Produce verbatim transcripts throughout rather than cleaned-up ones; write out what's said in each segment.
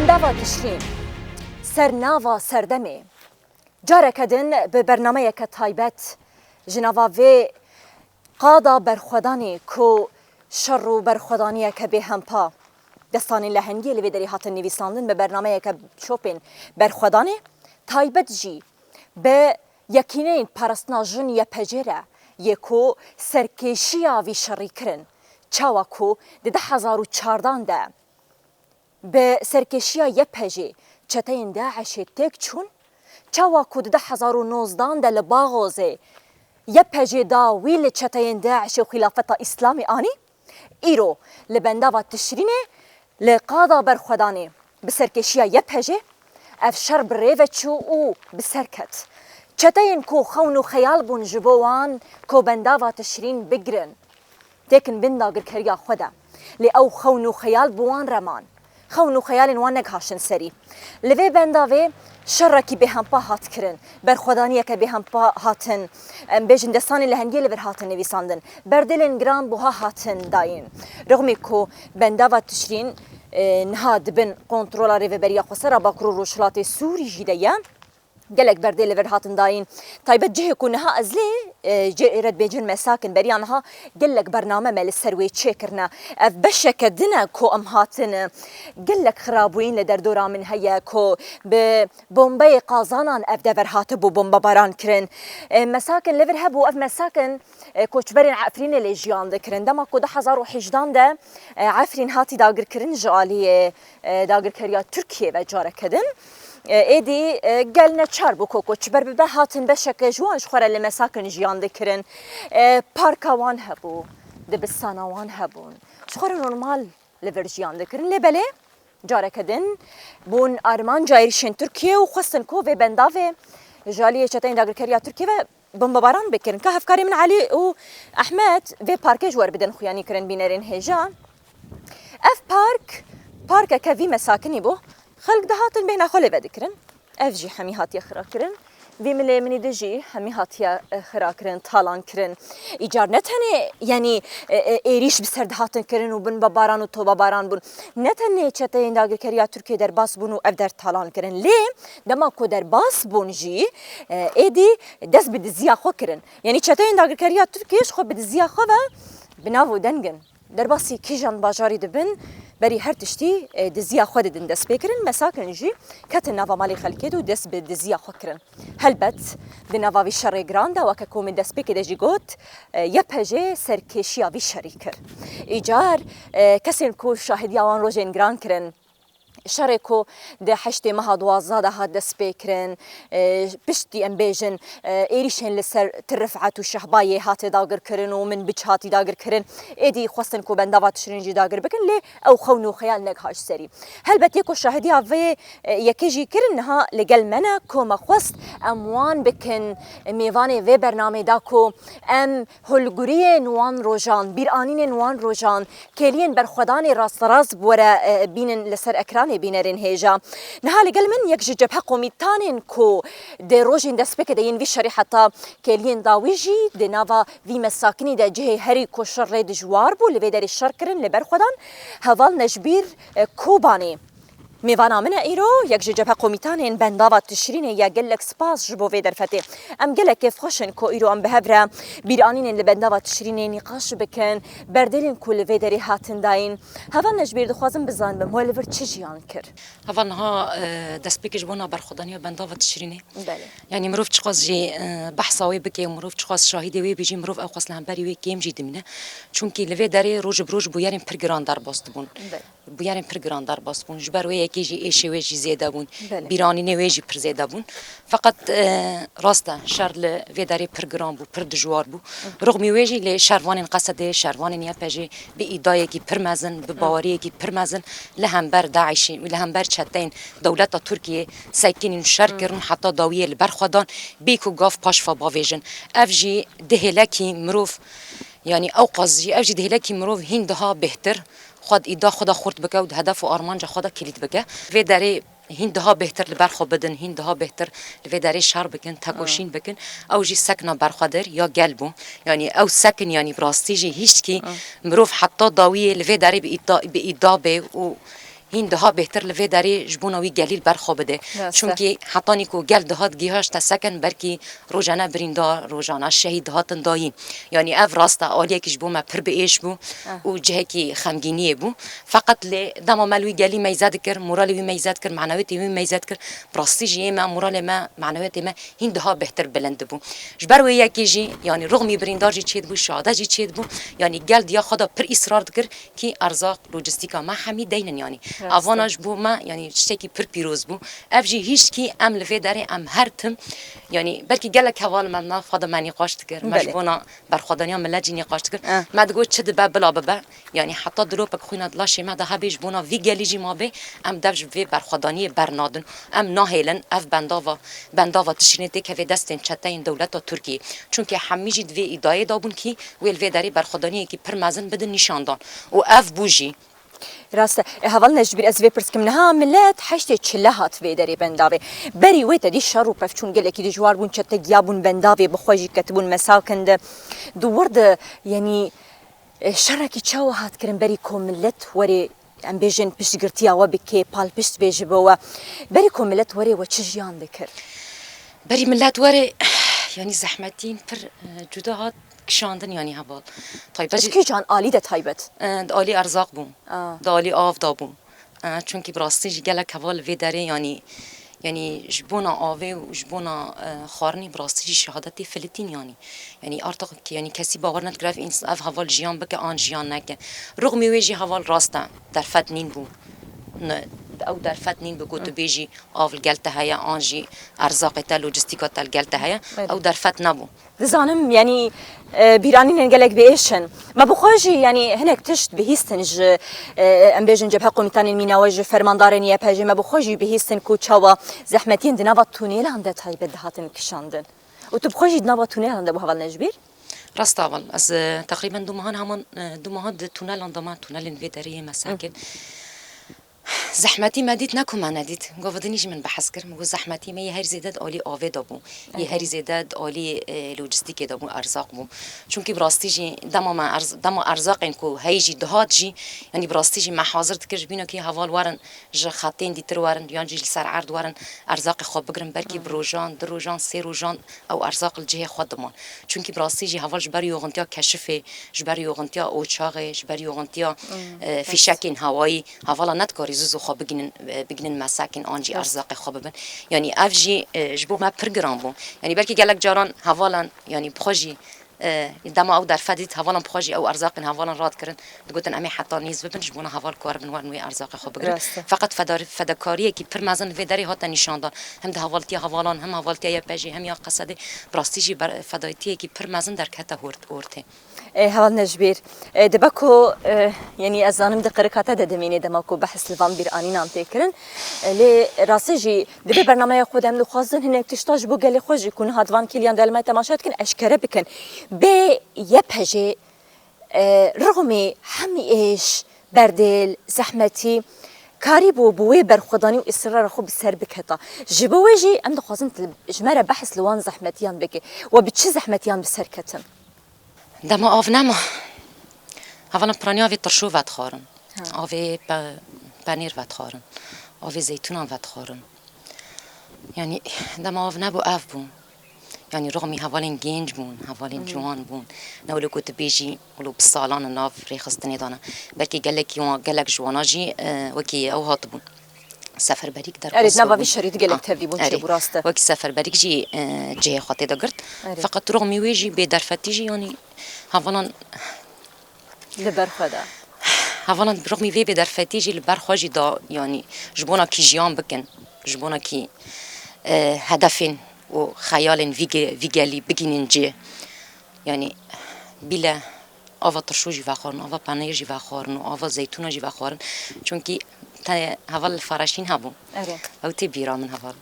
Bendava Tişrîn, sernava serdemê. Careke din bi bernameyeke taybet ji nava vê qada berxwedanê ku şer û berxwedaniyeke bêhempa destanên lehengiyê li vê derê hatin nivîsandin, bi bernameyeke şopên berxwedanê taybet jî bi Yekîneyên Parastina Jin Y P J re yê ku serkêşiya vî şerî kirin, çawa ku di du hezar û çardan de bi serkêşiya Y P J çeteyên DAIŞê têk çûn, çawa ku di du hezar û nozdan de li Baxozê Y P J da wî li çeteyên DAIŞê û Xîlafeta Îslamê anî, îro li bendava Tişrînê li qada berxwedanê bi serkêşiya Y P J ev şer bi rê ve çû û bi ser ket. Çeteyên ku xewn û xeyal bûn ji bo wan ku bendava Tişrîn bigirin, têkin bin dagirkeriya xwe de. Lê ew xewn û xeyal bi wan re man. Xewn û xeyalên wan negihaştin serî. Li vê bendavê şerekî bêhempa hat kirin. Berxwedaniyeke bêhempa hatin, em bêjin, destanên lehengiyê li vir hatin nivîsandin. Berdêlên giran buha hatin dayîn. Rixmî ku bendava Tişrîn, e, niha di bin kontrola Rêveberiya Xweser a Bakur û Rojhilatê Sûrî jî de ye. Gelek berdê li vir hatin dayîn. Taybet cihê ku niha ez lê, e, cê êre dibêjin Mesakin, beriya niha gelek bername me li ser wê çêkirine. Ev beşeke din e ku em hatine. Gelek xirabûyîn li derdora min heye ku bi bombeyê qazanan ev dever hatibû bombebaran kirin. E, Mesakin li vir hebû, ev Mesakin, e, koçberên Efrînê lê jiyan dikirin. Dema ku du hezar û hejdan de, e, Efrîn hatî dagirkirin ji aliyê, e, dagirkeriya Tirkiyê ve careke din. E, êdî, e, gel neçar bû ku koçber bibe, hatin beşeke ji wan ji xwe re li Mesakin jiyan dikirin. E, parka wan hebû, dibistana wan hebûn. Ji xwe re normal li vir jiyan dikirin. Lê belê careke din bûn armanca êrîşên Tirkiye û xwestin ku vê bendavê ji aliyê çeteyên dagirkeriya Tirkiye ve bombebaran bikin. Ka hevkarê min Elî û Ehmed vê parkê ji we re bidin xuyanî kirin bînerên hêja. Ev park, parkeke vî Mesakinî bû. Xelk dihatin bêhna xwe lê vedikirin. Ev jî hemî hatiye xirakirin. Vî milê minî de jî hemî hatiye, e, xirakirin, talan kirin. Îcar ne tenê, yanî, e, e, êrîş bi ser dihatin kirin û bombebaran û tobebaran bûn. Ne tenê çeteyên dagirkeriya Tirkiyê derbas bûn û ev der talan kirin. Lê dema ku derbas bûn jî, e, êdî dest bi diziya xwe kirin. Yanî çeteyên dagirkeriya Tirkiyê ji xwe bi diziya xwe ve bi nav û deng in. Derbasî kîjan bajarî dibin, berî her tiştî, e, diziya xwe didin destpêkirin. Mesakin jî ketin nava malê xelkê de û dest bi diziya xwe kirin. Helbet, di nava vî şerê giran de, weke ku min destpêkê de jî got, e, Y P J serkêşiya vî şerî kir. Îcar, e, kesên ku şahidiya wan rojên giran kirin, şerê ku di heştê meha duwazdeh de hat destpêkirin, e, piştî em bêjin, e, êrîşên li ser Til Rifet û Şehbayê hate dagirkirin û Minbic hatî dagirkirin, êdî xwestin ku bendava Tişrîn jî dagir bikin, lê ew xewn û xeyal negihaşt serî. Helbet yê ku şahidiya vê, e, yekê jî kirin niha li gel me ne, ku me xwest em wan bikin mêvanê vê bernamê da ku em Holguriyên wan rojan, bîranînên wan rojan, kêliyên berxwedanê rasterast bi we re, e, bînin li ser ekranê bînerên hêja. Niha li gel min yek ji Cebhe Komîtanên ku di rojên destpêkê de yên vî şerî heta kêliyên dawî jî di nava vî Mesakinî de cihê herî ku şer rê dijwar bû, li vê derê şer kirin, li berxwedan, Heval Necbîr, e, Kobanê. Mêvana min e îro, yek ji Cebhe Komîtanên Bendava Tişrînê ye. Gelek spas ji bo vê derfetê. Em gelek kêfxweş in ku îro em bi hev re bîranînên li Bendava Tişrînê nîqaş bikin, berdêlên ku li vê derê hatin dayîn. Heval Necbîr, dixwazim bizanibim, we li vir çi jiyan kir? Heval niha, e, destpêkê ji bona berxwedaniya Bendava Tişrînê. Belê. Yanî mirov çiqas jî, e, behsa wê bike û mirov çiqas şahidê wê bî jî, mirov ewqas li hemberî wê kêm jî dimîne. Çunkî li vê derê roj bi roj bûyerên pir giran derbas dibûn. Belê. Bûyerên pir giran derbas bûn. Ji ber wê yekê jî êşê wê jî zêde bûn. Belê. Bîranînê wê jî pir zêde bûn. Feqet, e, rast e, şer li vê derê pir giran bû, pir dijwar bû. Rixmî wê jî lê şervanên Qesedê, şervanên Y P Jê bi îdayekî pir mezin, bi baweriyekî pir mezin li hember DAIŞê, li hember çeteyên dewleta Tirkiyê sekînîn û şer kirin, heta dawiyê li ber xwe dan, bê ku gav paş ve bavêjin. Ev jî di hêlekî mirov, yanî ew qas jî, ev jî di hêlekî mirov hîn daha bêhtir xwe di îda xwe de xurt bike û di hedef û armanca xwe de kilît bike. Vê derê hîn daha bêhtir li ber xwe bidin, hîn daha bêhtir li vê derê şer bikin, tekoşîn bikin. Ew jî sekna berxwedar ya gel bû. Yanî ew sekin, yanî bi rastî jî hîştkî mirov heta dawiyê li vê derê bi îda, bi îda bê û hîn diha bêhtir li vê derê ji bona wî gelî li ber xwe bide. Rast e. Çunkî hetanî ku gel dihat gihaşte seken, belkî rojane birîndar, rojane şehîd dihatin dayîn. Yanî ev rast e, aliyekî ji bo me pir bi êş bû Ah. û cihekî xemgîniyê bû. Feqet lê dema me li wî gelî meyze dikir, moralê wî meyze dikir, manewiyetê wî meyze dikir, bi rastî jî yê me, moralê me, manewiyetê me hîn diha bêhtir bilind dibû. Ji ber wê yekê jî, yanî rixmî birîndar jî çêdibû, şehade jî çêdibû. Yanî gel diya xwe de pir îsrar dikir kî erzaq, lojîstîka me hemî deynin yanî. Rast e. Evana ji bo me, yanî tiştekî pir pîroz bû. Ev jî hişt kî em li vê derê em her tim, yanî belkî gelek heval me nav xwe de me nîqaş dikir. Me ji Belê. bona berxwedaniya millet jî nîqaş dikir. Eh. Me digot çi dibe bila bibe. Yanî heta dilopek xwîna di laşê me de hebe ji bona vî gelî jî ma bê, em dev ji vê berxwedaniyê bernadin. Em nahêlin ev bendava, bendava tişrînê têkeve destên çeteyên dewleta Tirkiyê. Çunkî hemî jî di vê îdayê de bûn kî wê li vê derê berxwedaniyekî pir mezin bidin nîşandan. Û ev bû jî. Rast e. E, heval Necbîr, ez vê pirs kim. Niha millet heştê çile hat vê derê bendavê. Berî wê tedî şer û pevçûn gelekî dijwar bûn, çete giya bûn bendavê, bi xwe jî ketibûn mesakin de. Di wir de, yanî, e, şerekî çawa hat kirin berî ku millet werê, em bêjin, piştgirtiya we bike, palpişt bê ji bo we? Berî ku millet werê we çi jiyan dikir? Berî millet werê, yanî zehmetîn pir, e, cuda hat kişandin, yanî heval. Taybet Ji jî kîjan alî de taybet? E, di alî erzaq bû. Ah. Di alî av de bû. E, çunkî bi rastî jî gelek heval li vê derê, yanî, yanî ji bona avê û ji bona, e, xwarinê bi rastî jî şehadetê filitîn, yanî. Yanî artık, yanî kesî bawer nedikir ev ins-, ev heval jiyan bike an jiyan neke. Rixmî wê jî heval rast e, derfet nîn bû. Ne, ew derfet nîn bi ku tu Hı. bêjî av li gel te heye an jî erzaqê te, lojîstîka te li gel te heye. Evet. Ew derfet nebû. Dizanim, yanî, e, bîranînên gelek bi êş in. Me bi xwe jî, yanî, hinek tişt bihîstin ji, e, em bêjin, Cebhe Komutanên Mîna we, ji fermandarên Y P G, me bi xwe jî bihîstin ku çawa zehmetiyên di nava tunêlan de taybet dihatin kişandin. Û tu bi xwe jî di nava tunêlan de bû, heval Necbîr? Rast e, heval. Ez, e, teqrîben du mehan heman, e, du mehan di tunelan de me, tunelên vê derê yê me sekin. Hı. Zehmetî me dît, ne ku me nedît. Govdinî jî min behs kir. Min got, zehmetî me yê herî zêde di alî avê de bû. Yê Evet. herî zêde di alî, e, lojîstîkê de bû, erzaq bû. Çunkî bi rastî jî dema me erz-, dema erzaqên ku heyî jî dihat jî, yanî bi rastî jî me hazir dikir ji bîna kî heval werin ji xetên dîtir werin, yan jî li ser erd werin, erzaqê xwe bigirin. Belkî bi Hı. rojan, du rojan, sê rojan ew erzaq li cihê xwe diman. Çunkî bi rastî jî heval ji ber yoxintiya keşifê, ji ber yoxintiya oçaxê, ji ber yoxintiya, Hmm, e, bes. fîşekên hewayî, hevala ne dikarî zû zû xwe bigînin, e, bigînin mesekên an jî Bes. erzaqê xwe bibin. Yanî ev jî, e, ji bo me pir giran bû. Yanî belkî gelek caran hevalan, yanî bi xwe jî, e, dema ew derfet dît, hevalan bi xwe jî ew erzaqên hevalan radikirin. Digotin, "Em ê heta nêz bibin, ji bona heval karibin werin wê erzaqê xwe bigirin." Rast e. Feqet fedar-, fedakariyekî pir mezin li vê derê hate nîşandan. Hem di hevaltiya hevalan, hem hevaltiya Y P G, hem ya Qesedê, bi rastî jî ber-, fedayetiyekî pir mezin derkete hort-, ortê. Ê, heval Necbîr, ê, dibe ku, e, yanî ez zanim di qirika te de dimînê dema ku behs li van bîranînan tê kirin. E, lê rastî jî di vê bernameya xwe de em dixwazin hinek tişta ji bo gelê xwe jî ku niha di van kêliyan de li me temaşe dikin, eşkere bikin. Bê Y P G, e, rixmî hemî êş, berdêl, zehmetî, karîbû bi wê berxwedanî û îsrara xwe bi ser biketa. Ji bo wê jî em dixwazin tu ji me re behs li wan zehmetiyan bike. We bi çi zehmetiyan bi ser ketin? Dema av nema. Hevalan piraniya avê tirşû vedixwarin. Ha. Avê pe-, penêr vedixwarin. Avê zeytûnan vedixwarin. Yanî dema av nebû, ev bû. Yanî rixmî hevalên gênc bûn, hevalên Hı. ciwan bûn. Ne wilo ku tu bêjî, wilo bi salan in nav rêxistinê de ne. Belkî gelekî wan, gelek ji wana jî, e, wekî ew hatibûn. Seferberîk Erê, di nava derxistin vî bûn. şerî de gelek Ah, tevlî bûn, erê. çêbû, rast e. Wekî seferberîk jî, e, cihê xwe tê de girt. Erê. Feqet rixmî wê jî bêderfetî jî, yanî hevalan Li ber xwe de. Hevalan rixmî vê bêderfetî jî li ber xwe jî da, yanî ji bona kî jiyan bikin, ji bona kî, e, hedefên û xeyalên vî ge-, vî gelî bigînin cih. Yanî bîle ava tirşû jî vexwarin, ava penêr jî vexwarin û ava zeytûna jî vexwarin. Çunkî te heval li Faraşîn hebû. Erê. Ew tê bîra min heval.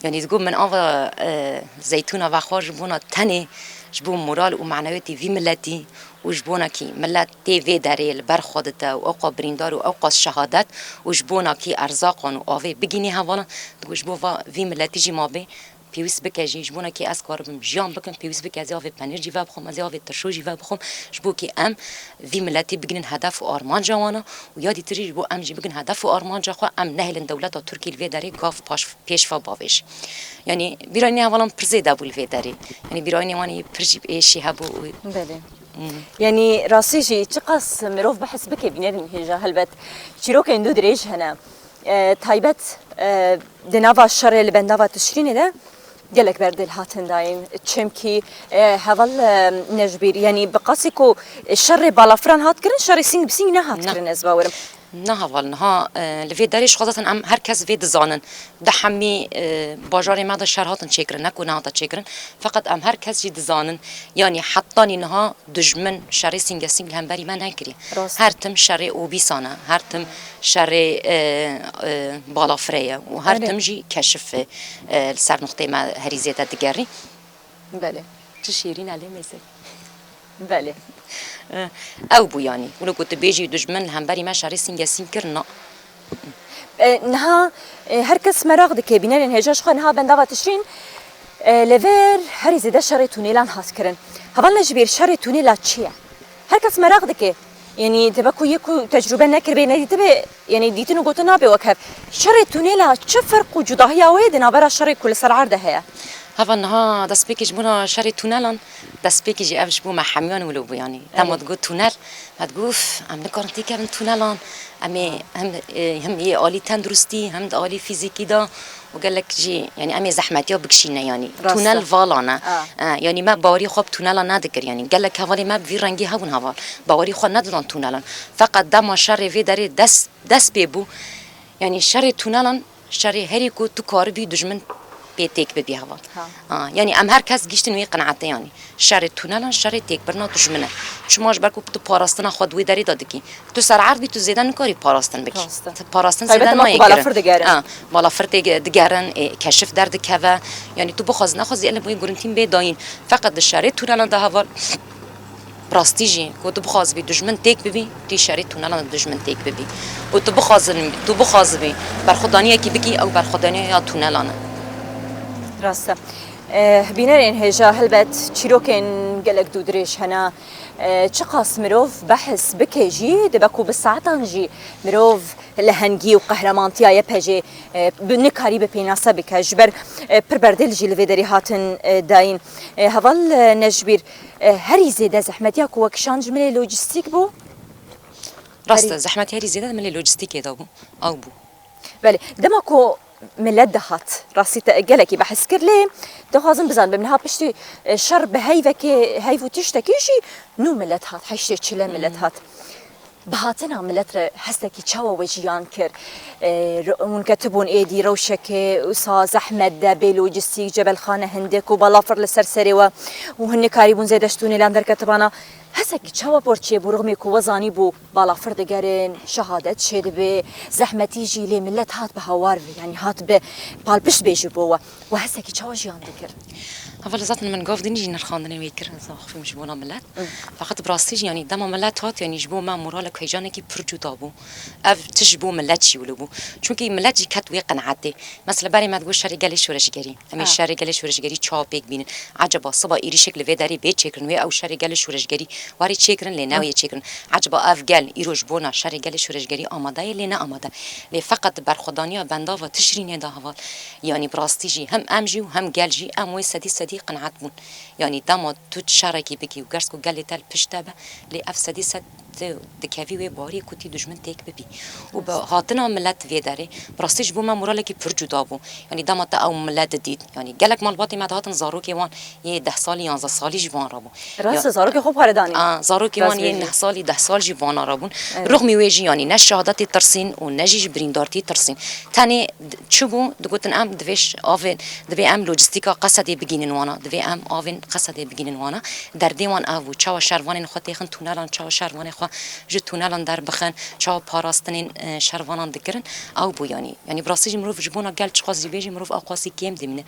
Yanî digot min ava, e, zeytûna vexwar ji bona tenê, ji bo moral û manewiyetê vî miletî û ji bona kî milet tê vê derê li ber xwe dite û ewqas birîndar û ewqas şehadet û ji bona kî erzaqan û avê bigînî hevalan, digot ji bo va, vî miletî jî ma bê, pêwîst bike jî, ji bona kê ez karibim jiyan bikim, pêwîst bike ez ê avê penîr jî vebixwim, ez ê avê tirşo jî vebixwim, ji bo kê em vî miletî bigihînin hedef û armanca wan e û ya dîtir jî ji bo em jî bigihînin hedef û armanca xwe, em nehêlin dewleta Tirkî li vê derê gav paş, pêş ve bavêj. Yanî bîranînê hevalan pir zêde bû li vê derê. Yanî bîranînê wan ê pir jî bi êşî hebû û Belê. Hmm. Yanî rastî jî çiqas mirov behs bike bînerên hêja helbet çîrokên du dirêj hene. E, taybet, e, di nava şerê li bendava Tişrînê de gelek berdêl hatin dayîn. Çimkî, e, heval, e, ne ji bîr, yanî bi qasî ku şerê balafiran hat kirin, şerê sîng bi sîng nehat Ne. kirin, ez bawerim. Ne heval niha, e, li vê derê ji xwe zaten em her kes vê dizanin. Di hemî, e, bajarê me de şer hatin çêkirin, ne ku nehate çêkirin. Feqet em her kes jî dizanin. Yanî hetanî niha dijmin şerê sîngesîng li hemberî me nekiriye. Rast. Her tim şerê obîsan e, her tim şerê, e, e, balafirê ye û her Erê. tim jî keşif e, e, li ser nuqtê me herî zêde digerî. Belê. Çi şêrîn e lê mêze. Belê. E, ew bû yanî. Wilo ku tu bêjî dijmin li hemberî me şerê sîngesîng kir, na. E, niha, e, her kes meraq dike, bînerên hêja ji xwe niha bendava Tişrîn, e, li vir herî zêde şerê tûnêlan hat kirin. Heval ne ji bîr şerê tûnêla çi ye? Her kes meraq dike. Yanî dibe ku yê ku tecrûbe nekiribe, nedîtibe, yanî dîtin û gotin nabe wek hev. Şerê tûnêla çi ferq û cudahiya wê di navbera şerê ku li ser erdê heye? Heval niha destpêkê ji bona şerê tûnelan, destpêkê jî ev ji bo me hemiyan wilo bû yanî. Dema Erê. digot tûnel, me digot, "Uf, em nikarin têkevin tûnelan." Em ê hem, e, hem yê alî tenduristî, hem di alî fîzîkî de û gelek jî, yanî em ê zehmetiya bikişîne yanî. Rast e. Tûnel vala ne. A. E, yanî me bawerî xwe bi tûnela nedikir yanî. Gelek hevalê me bi vî rengî hebûn heval. Bawerî xwe nedidan tûnelan. Feqet dema şerê vê derê dest, dest pê bû. Yanî şerê tûnelan, şerê herî ku tu karibî dijmin pê têk bibî heval. Ha. A, yanî em her kes gihîştin wê qenaetê yanî. Şerê tûnelan, şerê têkbirina dijmin e. Çima ji ber ku tu parastina xwe di wê derê de dikî. Tu ser erd bî, tu zêde nikarî parastin bikî. Rast e. Tu parastin Taybet zêde dema ku nayê balafir kirin. digerin. Ha, balafir tê digerin, ê, keşif derdikeve. Yanî tu bixwazî nexwazî, elê boyê gurintîn bê dayîn. Feqet di şerê tûnelan de heval bi rastî jî ku tu bixwazibî dijmin têk bibî, tu yê şerê tûnelan de dijmin têk bibî. Û tu bixwazin, tu bixwazibî berxwedaniyekî bikî, ew berxwedaniya tûnelan e. Rast e. Eh, bînerên hêja helbet çîrokên gelek dû dirêj hene. Eh, çiqas mirov behs bike jî, dibe ku bi saetan jî mirov lehengî û qehremantiya Y P G, eh, bi, nikarî bi pênase bike. Ji ber, eh, pir berdêl jî li vê derê hatin, eh, dayîn. Eh, heval, eh, ne ji bîr, eh, herî zêde zehmetiya ku we kişand ji milê lojîstîk bû? Rast e, Herî- zehmetiya herî zêde di milê lojîstîkê de bû. Ew bû. Belê, dema ku milet dihat, rastî te gelekî behs kir, lê dixwazim bizanibim, niha piştî, e, şer bi heyvekê, heyv û tiştekî jî nû milet hat, heştê çile milet Hmm. hat. Bi hatina milet re hestekî çawa we jiyan kir? E, re-, hûn ketibûn êdî rewşekê wisa zehmet de, bê lojîstîk, cebelxane hindik û balafir li ser serê we û hin nikarîbûn zêde ji tûnêlan derketibana. Hesekî çawa por çêbû, rixmê ku we zanîbû balafir digerin, şehadet çêdibe, zehmetî jî lê milet hat bi hawar ve, yanî hat bi palpişt bê ji bo we. We hesekî çawa jiyan dikir? Heval zaten min gav din jî nirxandinê wê kir, ez axifim ji bona milet. Hı. Feqet bi rastî jî, yanî dema milet hat, yanî ji bo me moralek heyecanekî pir cuda bû. Ev tişt ji bo milet jî wilo bû. Çunkî milet jî ket wê qenaetê. Mesela berê me digot şerê gelê şoreşgerî. Em ê Ha. şerê gelê şoreşgerî çawa pêk bînin? Eceba siba êrîşek li vê derê bê çêkirin, wê ew şerê gelê şoreşgerî warê çêkirin, lê Ha. newê çêkirin. Eceba ev gel îro ji bona şerê gelê şoreşgerî amade ye, lê ne amade. Lê feqet berxwedaniya bendava Tişrînê de heval. Yanî bi rastî jî hem em jî û hem gel jî em wê sedî sedî qenaet bûn. Yanî dema tu şerekî bikî û gerz ku gelê te li pişt te be, lê ev sedî sed tu dikevî wê bariyê ku tî dijmin têk bibî. Û bi hatina milet vê derê, bi rastî ji bo me moralekî pir cuda bû. Yanî dema te ew milet didît, yanî gelek malbatê me dihatin zarokê wan yê deh salî, yanzdeh salî jî van re bû. Rast e, Ya- zarokê xwe pare danî. A, zarokê wan Rast yê bêjî. neh salî, deh sal jî vana re bûn. Evet. Rixmî wê jî yanî ne şehadetê tirsîn û ne jî ji birîndartî tirsîn. Tenê d-, çi bû, digotin em divê ş-, avê, divê em lojîstîka Qesedê bigînin wana, divê em avên Qesedê bigînin wana. Derdê wan ev bû, çawa şervanên xwe têxin tûnelan, çawa şervanê xwe ji tûnelan derbixin, çawa parastinên, e, şervanan dikirin, ew bû yanî. Yanî bi rastî jî mirov ji bona gel çiqas jî bêjî, mirov ew qasî kêm dimîne.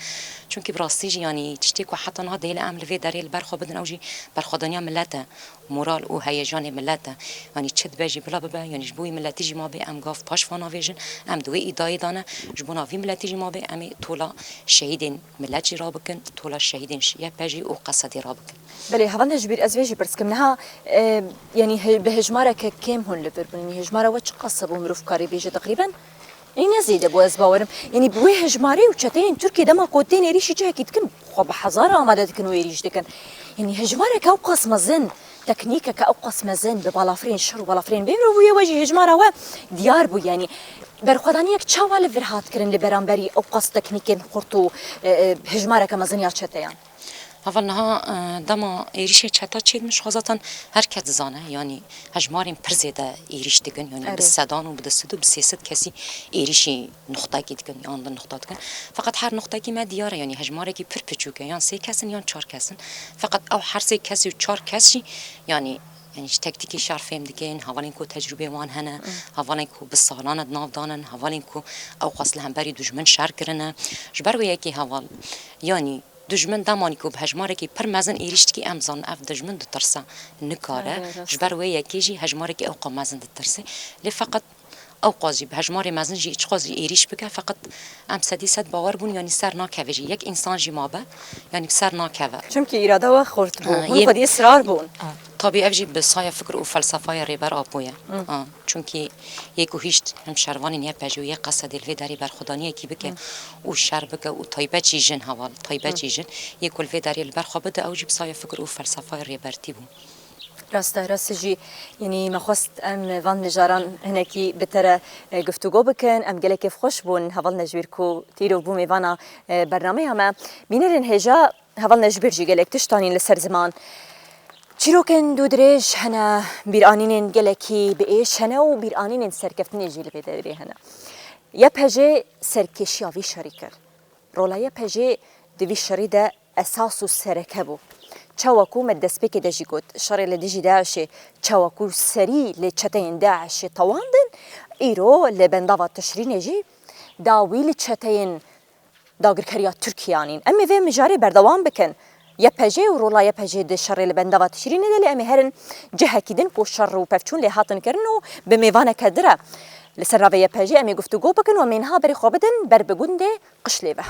Çunkî bi rastî jî yanî tiştê ku heta niha dihêle em li vê derê li ber xwe bidin, ew jî berxwedaniya milet e. Moral û heyecanê milet e. Yanî çi dibe jî bila bibe, yanî ji bo wî miletî jî mabe em gav paş va navêjin, em di wê îdayê de ne. Ji bona vî miletî jî mabe em ê tola şehîdên milet jî rabikin, tola şehîdên ş-, Y P G û Qesedê rabikin. Belê, heval Necbîr, ez vê jî pirs kim. Niha, e, yanî he-, bi hejmareke kêm hûn li vir bûn. Yanî hejmara we çiqas hebû, mirov karê bêje teqrîben? Ê ne zêde bû, ez bawerim. Yanî bi wê hejmarê û çeteyên Tirkiyê dema ku tên êrîşî cihekî dikin, xwe bi hezar amade dikin û êrîş dikin. Yanî hejmareke ew qas mezin, teknîkeke ew qas mezin bi balafirên şer û balafirên bê mirovî ye, we jî hejmara we diyar bû. Yanî berxwedaniyek çawa li vir hat kirin li beramberî ew qas teknîkên xurt û, e, e, hejmareke mezin ya çeteyan? Heval niha, e, dema êrîşê çeta çêdimin, ji xwe zaten her kes dizane, yanî hejmarên pir zêde êrîş dikin, yanî bi Erê. sedan û bi du sed û bi sê sed kesî êrîşî nuxtekî dikin, yan di nuxta dikin. Feqet her nuxtekî me diyar e, yanî hejmarekî pir piçûk e, yan sê kes in, yan çar kes in. Feqet ew her sê kes û çar kes jî, yanî, yanî ji tektîkê şer fêm dikin, hevalên ku tecrûbê wan hene, Hmm. hevalên ku bi salan e di nav de ne, hevalên ku ew qas li hemberî dijmin şer kirine. Ji ber wê yekê heval, yanî, Dijmin demanî ku bi hejmarekî pir mezin êrîş dikî, em zanin ev dijmin ditirse, nikare. Erê, rast e. Ji ber wê yekê jî hejmarekî ewqa mezin ditirse. Lê feqet ewqas jî bi hejmarê mezin jî çiqas jî êrîş bike, feqet em sedî sed bawer bûn, yanî ser nakeve jî. Yek însan jî mabe, yanî ser nakeve. Çimkî îrada we xurt bû. Ha, Hûn yê xwedî israr bûn. Tabî ev jî bi saya fikir û felsefaya Rêber Apo ye. Hı. Ha, çunkî yê ku hîşt him şervanên Y P G û yê Qesedê li vê derê berxwedaniyekî bike Hı. û şer bike û taybet jî jin heval, taybet Hı. jî jin, yê ku li vê derê li ber xwe bide, ew jî bi saya fikir û felsefaya Rêbertî bû. Rast e, rast e jî, yanî me xwest em van mijaran hinekî bi te re, e, guftûgo bikin. Em gelek kêfxweş bûn, heval Necbîr ku tîro bû mêvana, e, bernameya me. Bînerên hêja, Heval Necbîr jî gelek tişt anîn li ser ziman. Çîrokên dûdirêj hene, bîranînên gelekî bi êş hene û bîranînên serkeftinê jî li vê derê hene. Y P G serkêşiya vî şerî kir. Rola Y P G di vî şerî de esas û sereke bû. Çawa ku me destpêkê de jî got, şerê li dijî DAIŞê çawa ku serî li çeteyên DAIŞê tewandin, îro li bendava Tişrînê jî dawî li çeteyên dagirkeriya Tirkiyê anîn. Em ê vê mijarê berdewam bikin. Y P G û rola Y P G di şerê li bendava Tişrînê de, lê em ê herin cihekî din ku şer û pevçûn lê hatin kirin û bi mêvaneke din re li ser navê Y P G em ê guftûgo bikin û em ê niha berê xwe bidin ber bi gundê Qişlê ve.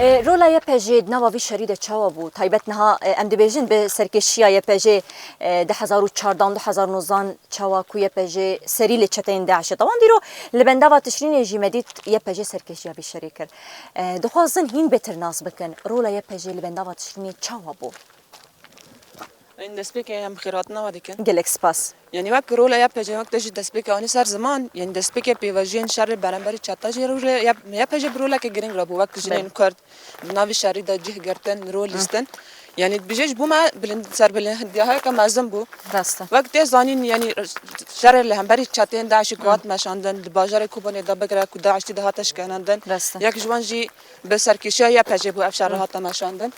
E, rola Y P G di nava vî şerî de çawa bû? Taybet niha, e, em dibêjin bi serkêşiya Y P G, e, du hezar û çardan, du hezar û nozdan çawa ku Y P G serî li çeteyên DAIŞê tawan dîro li bendava Tişrînê jî me dît Y P G serkêşiya vî şerî kir. E, dixwazin hîn bêtir nas bikin. Rola Y P G li bendava Tişrînê çawa bû? Em destpêkê em xêrhatina we dikin. Gelek spas. Yanî wek rola Y P G, wek te jî destpêkê anî ser ziman, yanî destpêkê pêvajoyên şerê beramberî çeta jî rû-, Y P G bi roleke girîng re bû, wek jinên Belê. Kurd di navî şerî de cih girtin, rol Hı. lîstin. Yanî dibêje ji bo me bilind, serbilindiyaheke mezin bû. Rast e. Wek tê zanîn, yanî şerê li hemberî çeteyên DAIŞê ku Hı. hat meşandin, di bajarê Kobanê de bigire ku DAIŞ tê de hate şikandin. Rast e. Yek ji wan jî bi serkêşiya Y P G bû ev şer Hı. hate meşandin.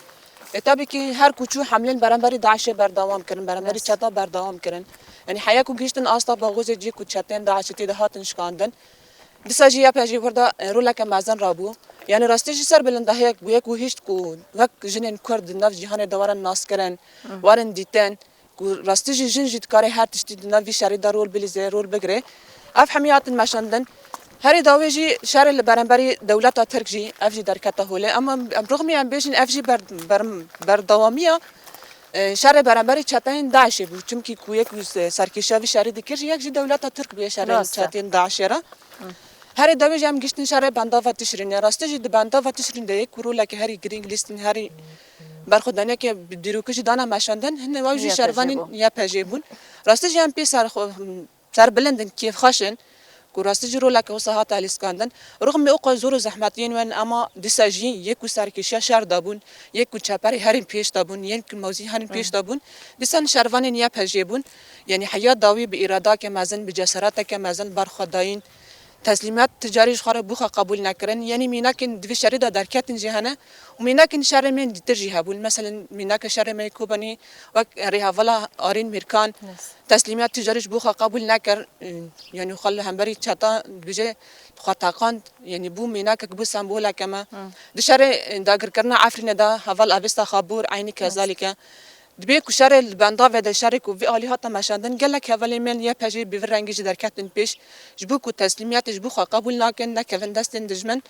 E, tabii ki her ku çû hemlên beramberî DAIŞê berdewam kirin, beramberî Rast. çeta berdewam kirin. Yanî heya ku gihiştin asta Baxozê cî ku çeteyên DAIŞê tê de hatin şikandin. Dîsa jî Y P G wir de, e, roleke mezin rabû. Yanî rastî jî serbilindahiyek bûye ku hişt ku wek jinên Kurd di nav cîhanê de werin naskirin, Hı. werin dîtin, ku rastî jî jin jî dikare her tiştî di nav vî şerî de rol bilîze, rol bigire. Ev hemî hatin meşandin. Herî dawê jî şerê li beramberî dewleta Tirk jî, ev jî derkete holê. Ama em rixmî em bêjin ev jî ber-, ber-, berdewamiya E, şerê beramberî çeteyên DAIŞê bû. Çimkî ku yek û se-, serkêşiya vî şerî dikir, yek jî dewleta Tirk bûye şerên Rast e. çeteyên DAIŞê re. Hı. Herê dawî jî em gihiştin şerê bendava Tişrîn e. Rastî jî di bendava Tişrîn de yek û roleke herî girîng lîstin herî berxwedaniyeke bi dîrokî jî dane meşandin. Hine ew jî Y P J şervanên bû. Y P J bûn. Rastî jî em pê serxwe-, serbilind in, kêfxweş in. Ku rastî jî roleke wisa hate lîskandin. Rixmê oqa zor û zehmetiyên wen ema dîsa jî yek û serkêşiya şer de bûn, yek û çeperê herî pêş de bûn, yek û mewzî herî pêş de bûn. Dîsa şervanên Y P J bûn. Yanî heya dawî bi îradake mezin, bi cesareteke mezin berxwedayîn. Teslîmiyet ti carî ji xwe re bû xwe qebûl nekirin. Yanî mînakên di vî şerî de derketin jî hene û mînakên şerê me yên dîtir jî hebûn. Meselen mînake şerê me yê Kobanî wek rêhevala Arîn Mîrkan. Yes. Teslîmiyet tu carî ji bo xwe qebûl nekir, e, yanî xwe li hemberî çeta dibêje xwe teqand, yanî bû mînakek, bû semboleke me. Hı. Di şerê, e, dagirkirina Efrînê de heval Avesta Xabûr eynî kezalîk e. Dibê ku şerê li bendavê de şerê ku vî alî hate meşandin, gelek hevalên me yên Y P J bi vî rengî jî derketin pêş, ji bo ku teslîmiyetê ji bo xwe qebûl nakin, nekevin destên dijmin.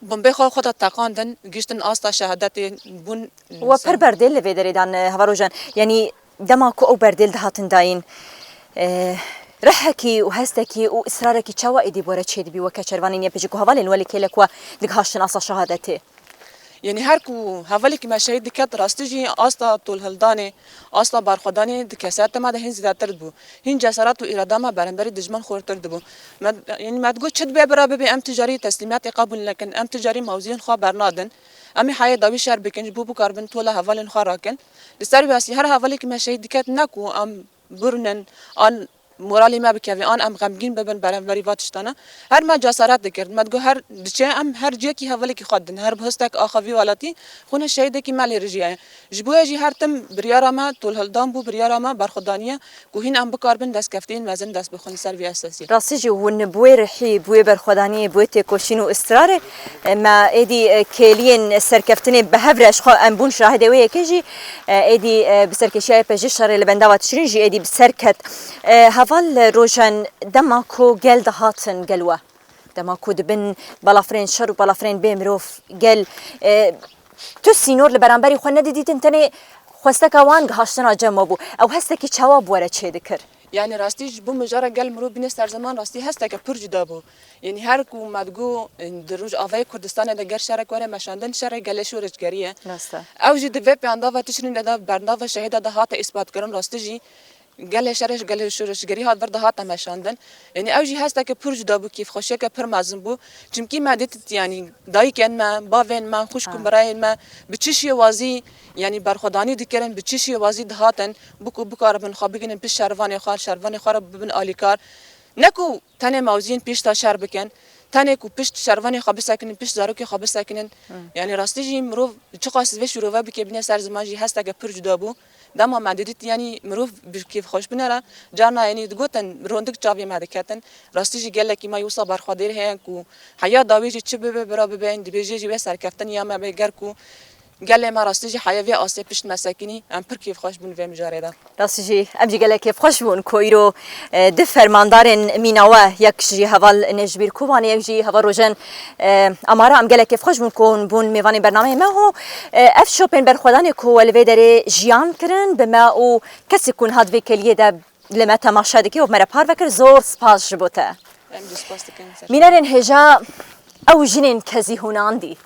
Bombê xwe xwe de teqandin, gihiştin asta şehadetê bûn. We pir berdêl li vê derê dan, e, Heval Rojan. Yanî dema ku ew berdêl dihatin dayîn, e, rihekî û hestekî û israrekî çawa êdî bi we re çêdibî weke şervanên Y P J ku hevalên we li kêlek we digihaştin asta şehadetê? Yanî her ku hevalekî me şehîd diket, rastî jî asta tolhildanê, asta berxwedanê di kesayeta me de hîn zêdetir dibû. Hîn cesaret û îrada me beramberî dijmin xurtir dibû. Me, yanî me digot çi dibe bira bibe, em tu carî teslîmiyetê qebûl nekin, em tu carî mewziyên xwe bernadin. Em ê heyê dawî şer bikin, ji bo bikaribin tola hevalên xwe rakin. Li ser vê asî her hevalekî me şehîd diket, ne ku em birûnin an moralê me bikeve, an em xemgîn bibin beramberî va tiştana. Her me cesaret dikir. Me digot her diçe em her ciyekî hevalekî xwe didin. Her bi histek axa vî welatî xwîna şehîdekî me lê rijiyaye. Ji bo ye jî her tim biryara me tolhildan bû, biryara me berxwedaniye ku hîn em bikaribin destkeftiyên mezin dest bixin li ser vî esasî. Rastî jî hûn bi wê rihî, bi wê berxwedaniyê, bi wê têkoşîn û israrê, e, me êdî, e, kêliyên serkeftinê bi hev re ji xwe em bûn şahidê wê yekê jî, e, êdî, e, bi serkêşiya Y P J şerê li bendava Tişrîn jî êdî bi ser ket. E, heval Rojen, dema ku gel dihatin gel we, dema ku di bin balafirên şer û balafirên bê mirov gel, e, tu sînor li beramberî xwe nedidîtin, tenê xwesteka wan gihaştina cem we bû. Ew hestekî çawa bi we re çêdikir? Yanî rastî ji bo mijara gel mirov bîne ser ziman rastî hesteke pir cuda bû. Yanî her ku me digot, e, di Rojavayê Kurdistanê de ger şerek were meşandin, şerê gelê şoreşgerî ye. Rast e. Ew jî di vê bendava Tişrînê de, bendava şehîda de hate îsbatkirin, rastî jî gelê şerê, gelê şoreşgerî hat vir de hate meşandin. Yanî ew jî hesteke pir cuda bû, kêfxweşiyeke pir mezin bû. Çimkî me dît, yanî dayikên me, bavên me, xwişk û Ha. birayên me bi çi şêwazî, yanî berxwedanî dikirin, bi çi şêwazî dihatin, bo ku bikaribin xwe bigihînin pişt şervanê xwe, şervanê xwe re bibin alîkar. Ne ku tenê mewziyên pişta şer bikin, tenê ku pişt şervanê xwe bisekinin, pişt zarokê xwe bisekinin. Hı. Yanî rastî jî mirov çiqas vê şirove bike bîne ser ziman jî hesteke pir cuda bû. Dema me didît, yanî mirov bi kêfxweş bûne re, carna yanî digotin, rondik çavê me diketin. Rastî jî gelekî me wisa berxwedêr heye ku heya dawî jî çi bibe bira bibe, dibêje jî wê serkeftin ya me bê ger ku gelê me rastî jî heye vê asê pişt me sekinî, em pir kêfxweş bûn vê mijarê de. Rastî jî em jî gelek kêfxweş bûn ku îro, e, du fermandarên mîna we, yek jî heval Nêjbîr Kobanê, yek jî heval Rojen, e, Amara, em gelek kêfxweş bûn ku hûn bûn mêvanê bernameyê me û, e, ev şopên berxwedanê ku we li vê derê jiyan kirin bi me û kesê ku niha di vê kêliyê de li me temaşe dike û me re parve kir, zor spas ji bo te. Em jî spas dikin. Mînerên hêja, ew jinên kezî hûnandî.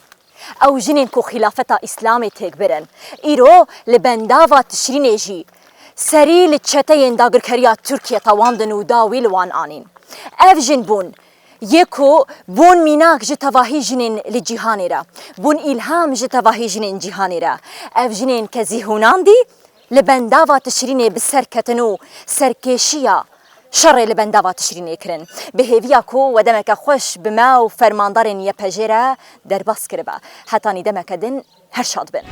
Ew jinên ku xîlafeta Îslamê têk birin, îro li bendava Tişrînê jî serî li çeteyên dagirkeriya Tirkiyê tewandin û dawî li wan anîn. Ev jin bûn yê ku bûn mînak ji tevahî jinên li cîhanê re, bûn îlham ji tevahî jinên cîhanê re. Ev jinên kezî hûnandî li bendava Tişrînê bi ser ketin û serkêşiya şerê li bendava Tişrînê kirin. Bi hêviya ku we demeke xweş bi me û fermandarên Y P J re derbas kiribe. Hetanî demeke din, her şad bin.